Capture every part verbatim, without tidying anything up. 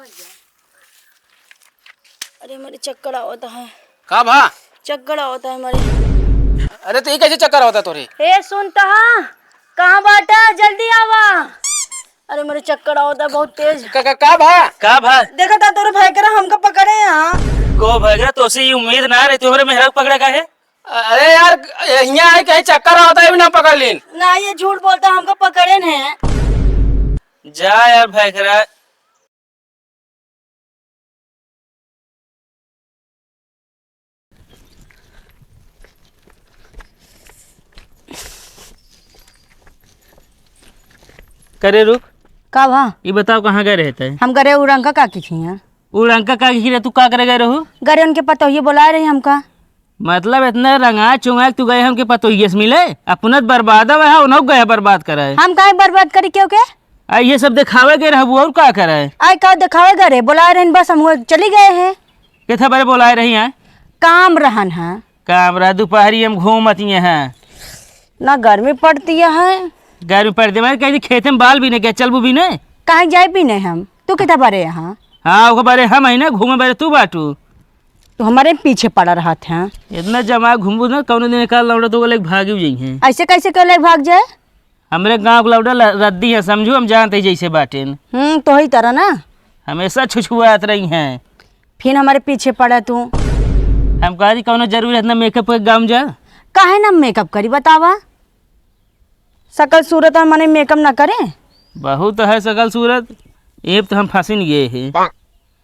अरे, हमरे चक्कर आवत है। का भा? चक्कर आवत है हमरे। अरे, तो ये कैसे चक्कर आवत है तोरे? ए, सुन त हा, कहाँ बाटा? जल्दी आवा। अरे, हमरे चक्कर आवत है बहुत तेज। का, का, का भा? का भा? देखा था तोरे भैकरा हमका पकड़े हैं। गो भैकरा, तोसे ये उम्मीद ना रही, तू हमरे मेहरा के पकड़ा काहे? अरे यार, यहाँ आए कहीं चक्कर आवत है, भी ना पकड़ लीन। ना, ये झूठ बोलता, हमका पकड़े हैं। जा यार भैकरा। करे रुक। का भा? ई बताओ, कहाँ गए रहे तै? हम गए रहे उड़ंका काकी खिया। उड़ंका काकी खिया तू का करे गए रहू? गए रहे उनके पतोहिए बोलाए रही हमका। मतलब इतना रंगा चुंगा के तू गए हमके पतोहिए से मिले? अपना त बर्बाद है, उन्हों गए बर्बाद करे। हम काहे बर्बाद करी क्यों के? आ, ये सब दिखावे गए रहबू और का करे? आय का दिखावे गए रहे? बोलाए रहन बस हम हुआ चली गए हैं। कितना बड़े बोलाए रही हैं? काम रहन है। काम रहा, दोपहरी हम घूमत ये हैं। ना गर्मी पड़ती है। गर्मी पड़ती है, मैं कहीं खेते में बाल भी नहीं किया, चलबू भी नहीं। कहाँ जाए भी नहीं हम, तू कितना बड़े यहाँ? हाँ, ओकर बड़े हम है ना, घूमे बड़े तू बाटू। तो हमारे पीछे पड़ा रहत हैं। इतना जमा घूमबू ना, कौनो दिन का लौड़ा तो लेके भागी जाई हैं। ऐसे कैसे कर लेके भाग जाए? हमरे गाँव के लौड़ा ल-, रद्दी है, समझू, हम जानते ही जैसे बाटेन। हम्म, तो ही तरह ना। हमेशा छुछुआत रही हैं। फिर हमारे पीछे पड़ा तू। हम कहा जी, कौनो जरूरी है इतना मेकअप के गाँव जा? काहे ना मेकअप करी, बतावा? सकल सूरत है, मने मेकअप ना करे? बहुत है सकल सूरत, ये तो हम फंसिन गए हैं।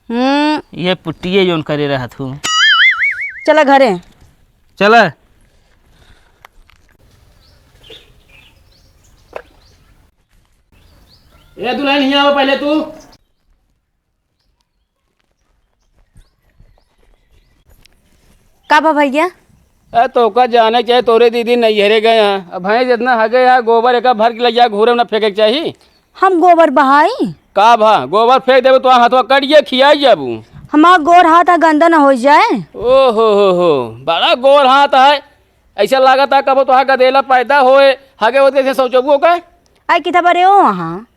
हम्म। ये पुट्टिए जोन करे रहत हूँ। चला घरे। चला। ए दुल्हन, हियाँ आवा पहले तू। का बा भैया? ए, तोका जाने के चाहे तोरे दीदी नैहरे गए हैं। अब भैंस इतना हगे है, गोबर एक भर के ले जा, घूरे में ना फेंके के चाही। हम गोबर बहाई? का भा, गोबर फेंक देबू तो हथवा कट गया, खियाई जाबू। हमार गोर हाथ आ गंदा ना हो जाए। ओ हो हो हो, बड़ा गोर हाथ है। ऐसा लागत है कबो तोहार गदेला पैदा होए, हगे होते से सोचबू का? आई कितना बड़े हो वहाँ।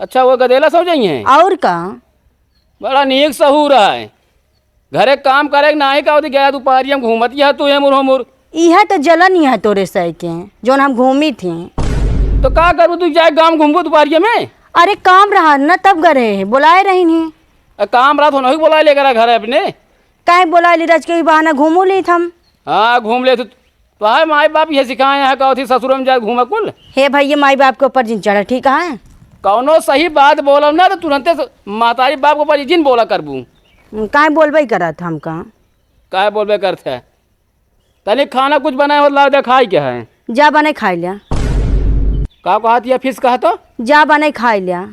अच्छा, वो गदेला सो जाई हैं? और का? बड़ा नीक सहूर है। घरे काम करे के नाही का होती, गया दोपहरिया में घूमत यह तू एमुर होमुर। इहे तो जलन यह तोरे सै के, जोन हम घूमी थी। तो का करबू तू, जाए गाँव घूमबू दोपहरिया में? अरे काम रहा न तब गए रहे, बोलाए रही नहीं। अ, काम रहा तो नहीं बोलाए ले करा घर अपने। काहे बोलाए ली रज के ही बहाना घूमू ली थम। हाँ घूम ले तू। तोहार माई बाप ये सिखाए हैं, कहत ही ससुर में जाए घूमे कुल। हे भैया, माई बाप के ऊपर जिन चढ़ा, ठीक है? कौनो सही बात बोलब ना तो तुरंते स-, मातारी बाप के ऊपर जिन बोला करबू। काहे बोलबे करत हमका? काहे बोलबे करत है? तनी खाना कुछ बनाए हो, लाओ दे खाए के है। जा बने खाए लिया। का कहत या फिस कहा तो? जा बने खाए लिया।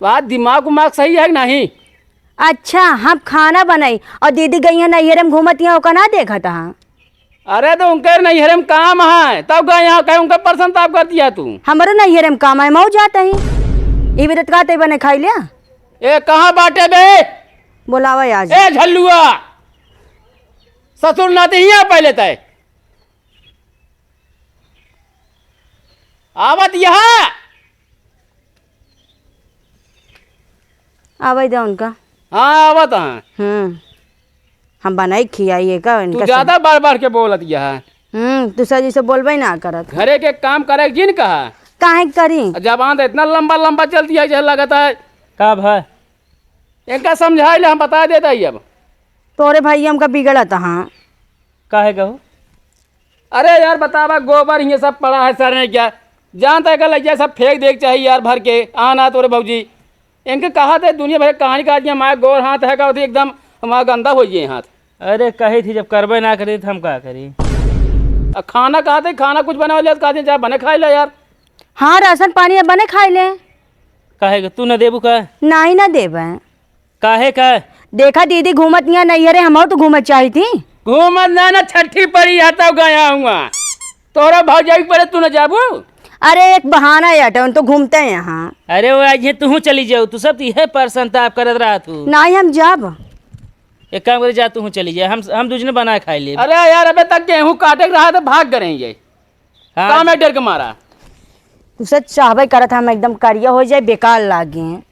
तो आज दिमाग उमाग सही है कि नहीं? अच्छा, हम खाना बनाई और दीदी गई है नैहरे में घूमत यहाँ, ओका ना देखत हाँ। अरे तो उनके नैहरे में काम है, तब गए यहाँ कहे उनका परेशान ताप कर दिया तू। हमरो नैहरे में काम है, मऊ जात ही। ई भी तो कहते बने खाई लिया। ए, कहाँ बाटे बे? बोलावा आज। ए झल्लुआ, ससुर नाती हियाँ पहले तय। आवत यहाँ। आवे दे उनका। हाँ, आवत हैं। हम्म। हम बनाई खियाई है का तू इनका ज्यादा सब? बार बार के बोलत यह। हम्म, तू सजी से बोलबे ना करत। घरे के काम करे के जिन कहा। काहे करी? जबान तो इतना लंबा लंबा चलती है, जैसे लगता है। का भाई? इनका समझाई ले, हम बता देता ही अब। तोरे भाई हमका बिगड़त हाँ। काहे कहू? अरे यार, बतावा, गोबर हियाँ सब पड़ा है सर ने क्या? जानता है, कल लग जाए, सब फेंक दे के चाहिए यार, भर के। आना तोरे भौजी, इनके कहा थे, दुनिया भर के कहानी काट दिया, हमारे गोर हाथ है का होती, एकदम हमारा गंदा हो गए हाथ। अरे, कही थी, जब करबे ना करी, तो हम का करी? आ, खाना कहा थे, खाना कुछ बनावा लिया, तो कहा थे, जा बने खाई ला यार। हाँ, राशन पानी अब बने खाई ले। काहे के, तू न देबू का? नाही, ना देबे। काहे का? देखा दीदी घूमत निया नैहरे, हमहू तो घूमत चाही थी। घूमत ना, ना छठी पड़ी है तब गया हुआ। तोहरा भौजाई के परे तू न जाबू? अरे एक बहाना है अटन तो घूमते हैं यहाँ। अरे वो आज ये तू चली जाओ, तू सब तो यह परेशान ताप करत रहा तू। नाही हम जाब। एक काम करे जा तू चली जा, हम हम दूजने बना खाई ले। अरे यार अबे तक गेहूं काटे के रहा तो भाग गए ये। हाँ। काम है डर के मारा। तू से चाहबे करत हम एकदम करिया हो जाए, बेकार लागे।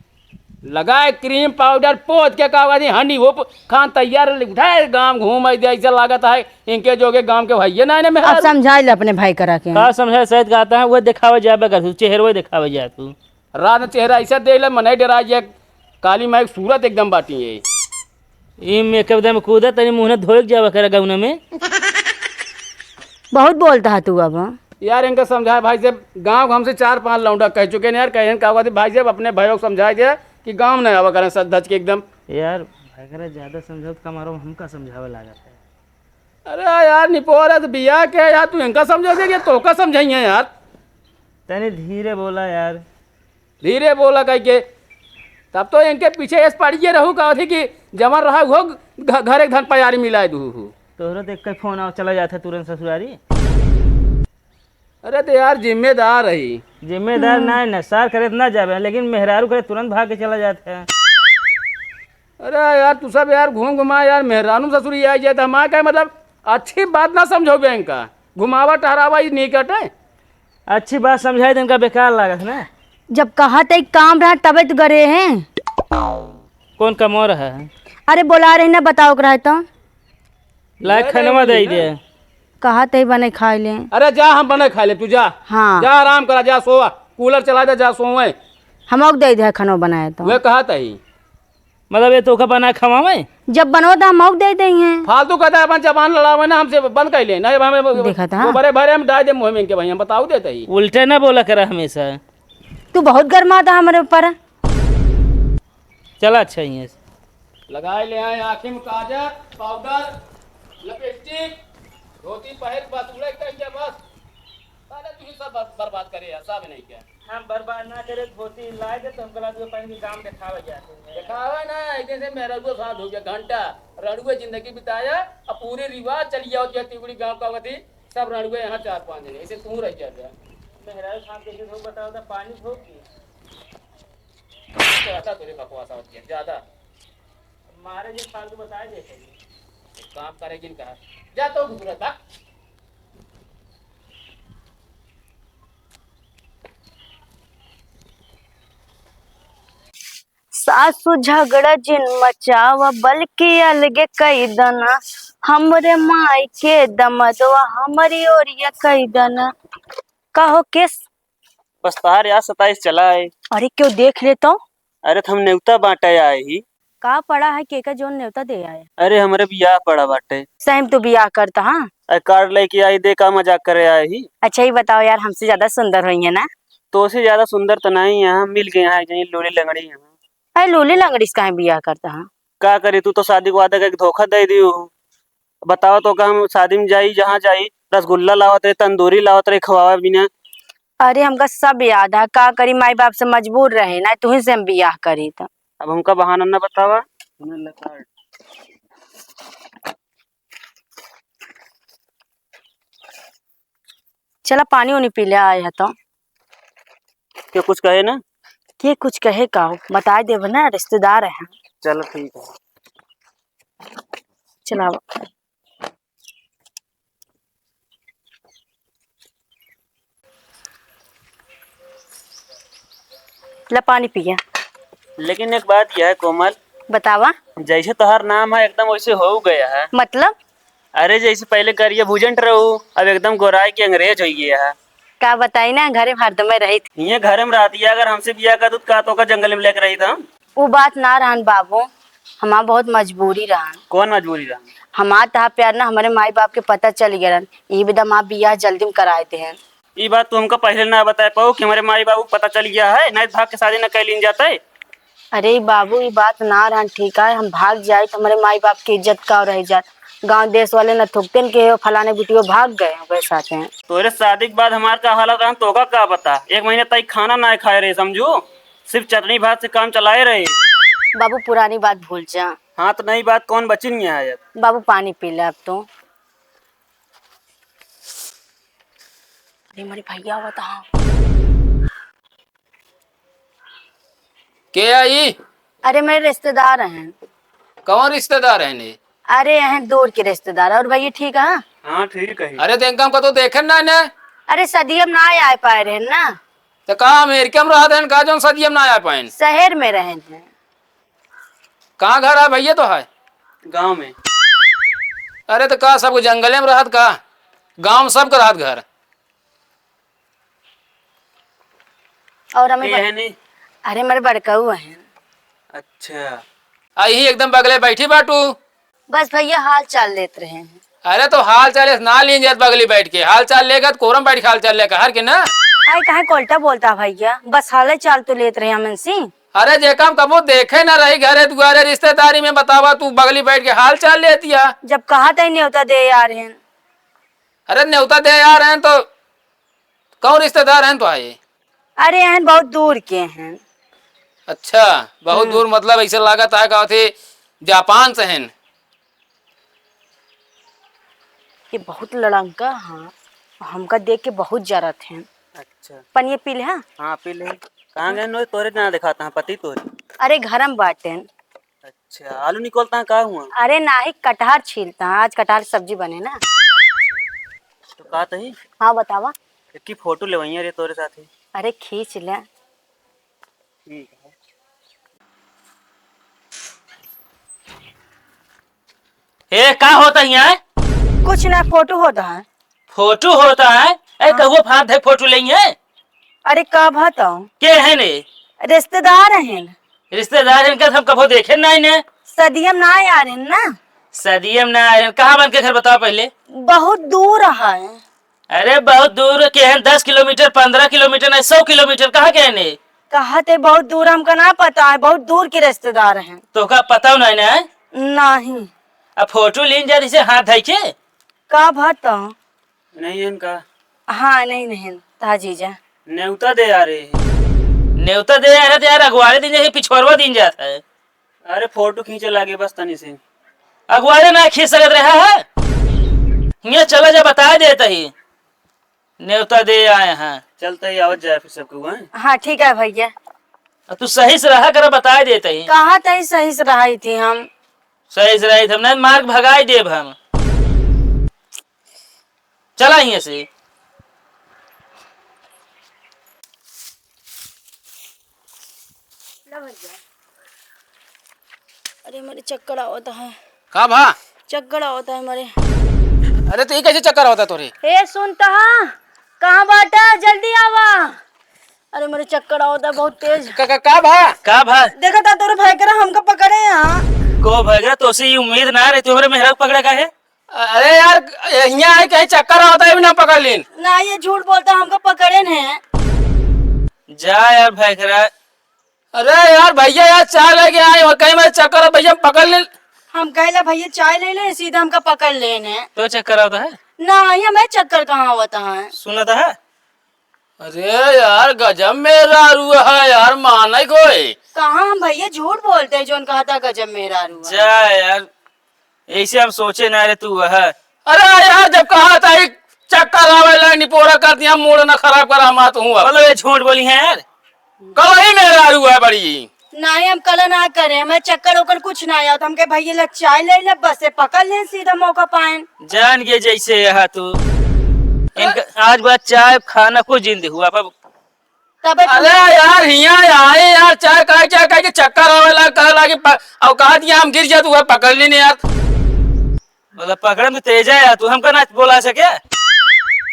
लगाए क्रीम पाउडर, पोत के का कहती, हनी होप खान तैयार, उठाए गांव घूम आई दे, ऐसा लागत है इनके जोगे गांव के भैया ना, ना अब मेहरारू। समझाइ ले अपने भाई करा के। का समझाए, सही कहता है, वो दिखावे जाबे कर, चेहरे दिखावे जा तू। रात में चेहरा ऐसा देख ले, मनई डरा जाए, काली माई सूरत एकदम बाटी है। ई मेकअप दे में कूदे, तनी मुंह न धोए के जावे करे गौना में। बहुत बोलता है तू अब। यार, इनका समझाए भाई साहब, गाँव हमसे चार पांच लौंडा कह चुके हैं यार, कहें का कहते भाई साहब, अपने भाइयों को समझाए दे कि गाँव न आवा करें सज धज के एकदम। यार, भाई करे ज्यादा समझाओ तो कमारो हमका समझावे लागत है। अरे यार, निपोर है तो बिया के यार, तू इनका समझा दे कि तोका समझाइए यार। तनी धीरे बोला यार। धीरे बोला कह के, तब तो इनके पीछे एस पड़िए रहू, कहत ही कि जवन रहा वो घ-, घर एक धन पयारी मिलाए दू। तोहरो तो एक फोन आओ, चला जात है तुरंत ससुरारी। अरे तो यार, जिम्मेदार रही। जिम्मेदार हम्म। ना है, नसार करे तो ना जावे, लेकिन मेहरारू करे तुरंत भाग के चला जात है। अरे यार, तू सब यार घूम घुमा यार, मेहरारू ससुरी आ जाए तो हमारे का मतलब, अच्छी बात ना समझो बे इनका, घुमावा टहरावा ही नहीं कटे। अच्छी बात समझाई तो इनका बेकार लागत ना। जब कहा तई काम रहा तबे तो गरे हैं। कौन कमो रहा है? अरे बोला रही ना, बताओ के रहे तो। लाए खनवा दे दे। कहा तई बने खाए ले। अरे जा, हम बने खाए ले, तू जा। हाँ। जा आराम करा, जा सोवा, कूलर चला दे, जा सोवे। हम दे दे खनवा बनाए तो। वे कहा तई। मतलब ये तोका बना खवावे? जब बनवा तो हम मौक दे दे हैं। फालतू कहता है, अपन जबान लड़ावे ना हमसे, बंद कर ले। नहीं, अब हमें देखा था। वो बड़े भरे हम डाल दे मुँह में इनके भाई, हम बताऊ देते ही। उल्टे ना बोला करा हमेशा। तू बहुत गरमाता हमरे ऊपर। चला अच्छा ही है। लगाए ले आए आँखी में काजर, पाउडर, लिपस्टिक, धोती पहन बस उड़े कहीं जा बस। साले तू ही सब बर-, बर्बाद करे यार, सब नहीं क्या। हम बर्बाद ना करे, धोती लाए दे तो हमको लादू पहन के काम दिखावे जाते हैं। दिखावे ना, ऐसे से मेहरारू साथ हो गया घंटा, रणुए जिंदगी बिताया, अब पूरे रिवाज चल गया होती है तिगड़ी गाँव का होती, सब रणुए यहाँ चार पाँच जने, ऐसे तू रह गया था। मेहरारू साथ कैसे हो बताओ तो पानी भोग की। तो ऐसा तुझे बकवास होती है ज्यादा। मारे जो फालतू बताए देते हैं। एक काम करेगी इनका, जा तो घुघरा था। सासु झगड़ा जिन मचावा, बल्कि अलगे कई दना। हमरे माई के दमदवा हमरी ओरिया कई दना। का हो केस? बस तहार यार सताइस चला है। अरे क्यों देख ले तो? अरे तो हम नेवता बांटे आए ही। का पड़ा है, केका जोन नेवता दे आए? अरे हमरे बियाह पड़ा बाटे। सही में तू बियाह करता, हाँ? अरे कार्ड लेके आई दे, का मजाक करे आए ही? अच्छा ही बताओ यार, हमसे ज्यादा सुंदर होई है ना? तो से ज्यादा सुंदर तो नहीं है, मिल गए हैं कहीं लोली लंगड़ी है। अरे लोली लंगड़ी से काहे बियाह करता, हाँ? का करी, तू तो शादी के वादा करके धोखा दे दियो। बताओ तो का हम शादी में जाई, जहाँ जाई, रसगुल्ला लावत रहे, तंदूरी लावत रहे, खवावे बिना। अरे हमका सब याद है, का करी, माई बाप से मजबूर रहे ना, तुही से हम बियाह करी त। अब हमका बहाना ना बतावा। चला पानी उनी पी ले आए है तो। के कुछ कहे ना? के कुछ कहे का हो? बताए देब ना, रिश्तेदार है। चलो ठीक है। चला। ला पानी पिया। लेकिन एक बात यह है कोमल। बतावा। जैसे तोहार नाम है एकदम वैसे हो गया है। मतलब? अरे जैसे पहले करिया भुजंट रहू, अब एकदम गोराई के अंग्रेज हो गया है। का बताई ना, घरे में हरदम रही थी। ये घरे में रहती है, अगर हमसे बियाह कर दूत का तो का जंगल में लेके रही था। उ बात ना रहन बाबू, हमार बहुत मजबूरी रहन। कौन मजबूरी रहन? हमार तहा प्यार ना हमारे माई बाप के पता चल गया रहन, यही बदे हमार बियाह जल्दी में कराए देहन। ई बात तू हमका पहले ना बताए पाऊ कि हमारे माई बाबू को पता चल गया है, नहीं तो भाग के शादी ना कर लीन जाते। अरे बाबू, ई बात ना रहन ठीक है, हम भाग जाए तो हमारे माई बाप की इज्जत का रह जात, गांव देश वाले न थुकते न के फलाने बिटियो भाग गए हैं वैसे साथे। तोरे शादी के बाद हमार का हालत रहन तोका का पता, एक महीने तक खाना ना खाए रहे समझू। सिर्फ चटनी भात से काम चलाए रहे। बाबू, पुरानी बात भूल जा। हाँ, तो नई बात कौन बची नहीं है अब? बाबू, पानी पी ले अब तू। अरे, हमारे भैया हुआ था। के आई? अरे, मेरे रिश्तेदार हैं। कौन रिश्तेदार हैं ने? अरे, हैं दूर के रिश्तेदार। और भैया ठीक है? हाँ, ठीक है। अरे, तो इनका हमका तो देखे ना ने। अरे, सदियम ना आए पाए रहे ना। तो का अमेरिका में रहत हैं का, जौन सदियम ना आ पाएन? शहर में रहन हैं। कहाँ घर है भइया तो है? गाँव में। अरे तो का सब जंगले में रहत का? गाँव में सबके रहत घर। और हमें ये ब-, है नहीं? अरे, हमारे बड़काऊ हैं। अच्छा। आ, यही एकदम बगले बैठी बाटू। बस भइया, हाल चाल लेत रहे हैं। अरे, तो हाल चाल इस ना लीन जात बगली बैठ के, हाल चाल लेगा तो कोरम बैठ के हाल चाल लेगा, हर के ना। आई, काहे को उल्टा बोलता भइया? बस हाल चाल तो लेत रहे हमन से। अरे, जेका हम कबो देखे ना रही घरे दुआरे रिश्तेदारी में, बतावा तू बगली बैठ के हाल चाल लेतिया। जब कहा तई नेवता दे यार हैं। अरे, नेवता दे यार हैं तो कौन रिश्तेदार हैं तो आए? अरे, हैं बहुत दूर के हैं। अच्छा, बहुत हम्म। दूर मतलब ऐसे लागत है का थे जापान से हैं। ये बहुत लड़ंका हाँ, हमका देख के बहुत जरत हैं। अच्छा। पनिया पी ले हाँ? हाँ, पी ले। कहाँ गए नोए? तोरे ना दिखाता है पति तोरे। अरे, घर में बाटेन। अच्छा, आलू निकलता है का हुआ? अरे नाही, कटहर छीलता है, आज कटहर सब्जी बने ना। तो का तही? हाँ, बतावा। एक की फोटो लेवइया रे तोरे साथे। अरे, खींच ले। ठीक है। ए, का होता है यहाँ? कुछ ना, फोटो होता है। फोटो होता है? ए, हाँ। कहुआ फांद है फोटो लेंगे? अरे, का बताऊं? के है ने? रिश्तेदार हैं। रिश्तेदार हैं, इनका हम कभो देखे ना इन्हें। सदियम ना आ रहे हैं ना। सदियम ना आ रहे हैं। कहाँ बन के घर बताओ पहले? बहुत दूर है। अरे, बहुत दूर के हैं, दस किलोमीटर, पन्द्रह किलोमीटर, नहीं, सौ किलोमीटर, कहाँ के हैं ने? कहा थे बहुत दूर, हमका ना पता है, बहुत दूर के रिश्तेदार हैं। तो का पता नहीं ना है? नहीं। अब फोटो लीन जा, इसे हाथ धई के। का बताऊं? नहीं है इनका। हाँ, नहीं, नहीं, ता जीजा। नेवता दे आ रहे हैं। नेवता दे आ रहे थे यार, अगवारे दिन जाए, पिछोरवा दिन जाता है। अरे, फोटो खींचे लागे बस तनी से। अगवारे ना खींच सकत रहा है। हियाँ चला जा, बताए देता ही। नेवता दे आए हैं। चलते ही आवत जाए फिर सबके हुआ है। हाँ, ठीक है भइया। आ, तू सही से रहा करा, बताए देता ही। कहा तही सही से रही थी हम। सही से रही थी हम, नहीं मार के भगाई देब हम। चला हियाँ से। ला भइया। अरे, मेरे चक्कर आवत है। का भा? चक्कर आवत है मेरे। अरे, तो ये कैसे चक्कर आवत है तोरे? ए, सुन तो हाँ, कहाँ बाटा? जल्दी आवा। अरे, मेरे चक्कर आवत है बहुत तेज। का, का, का भा? का भा? देखा था तोरे भाई करा हमका पकड़े यहाँ। को भाई करा? तोसे ये उम्मीद ना रही, तुम्हारे मेहरा को पकड़ा का है? अरे यार, हियाँ आए कहीं चक्कर आवत है, भी ना पकड़ लीन। ना, ये झूठ बोलता, हमको पकड़े ने। जा यार भैकरा। अरे यार भैया, यार चाय लेके आए और कहीं मैं चक्कर है भैया, पकड़ लीन। हम कहला भैया चाय ले ले, सीधा हमका पकड़ लेने। तो चक्कर आवत है? ना, ये मैं चक्कर कहाँ आवत है? सुनत है? अरे यार, गजब मेहरारू है यार, माने कोई। कहाँ हम भैया झूठ बोलते हैं, जोन कहा था गजब मेहरारू है। जा यार, ऐसे हम सोचे ना रे तू है। अरे यार, जब कहा था ही चक्कर आवे ला, निपोरा कर दिया, मूड ना खराब करा, मात हूँ अब। मतलब ये झूठ बोली है यार। कल ही मेहरारू है बड़ी। नहीं, हम कल ना करे, मैं चक्कर ओकर कुछ ना आया, तो हमके भैया ला चाय ले ले, बस से पकड़ ले, सीधा मौका पाएन। जान गए जैसे यहाँ तू। इनका आज बाद चाय खाना को जिंद हुआ, पर तब अरे यार, हियाँ आए यार, चाय काहे, चाय काहे के चक्कर आवे ला, कहे लागी प-, और कहा दिया हम गिर जात, वह पकड़ ली नहीं यार। मतलब पकड़े में तेज है यार, तू हमका ना बोला सके?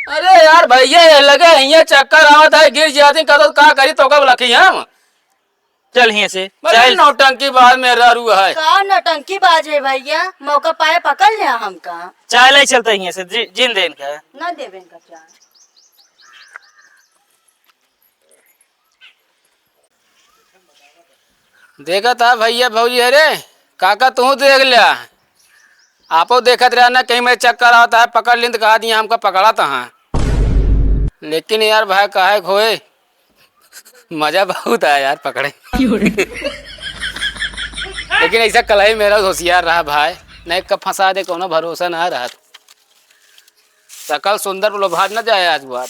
अरे यार भैया, ये लगे हियाँ चक्कर आवत है, गिर जाती, कह तो का करी, तो का लखी हम? चल हियाँ से, मतलब चल। नौटंकी बाज मेहरारू है। का नौटंकी बाज है भैया? मौका पाए पकड़ लिया हमका। चाय ले चलते हियाँ से, जि-, जिन दे इनका। ना देवे इनका चाय। देखत हा भैया भौजी, अरे काका तू देख लिया, आपो देखत रहा ना, कहीं मैं चक्कर आवत है, पकड़ लिन तो कहा दिया हमका पकड़ा तो हाँ। लेकिन यार भाई काहे खोए, मजा बहुत आया यार पकड़े। लेकिन ऐसा कलही मेहरा होशियार रहा भाई, नहीं कब फंसा दे कोनो भरोसा ना रहा। सकल सुंदर लोभार न जाए आज बार।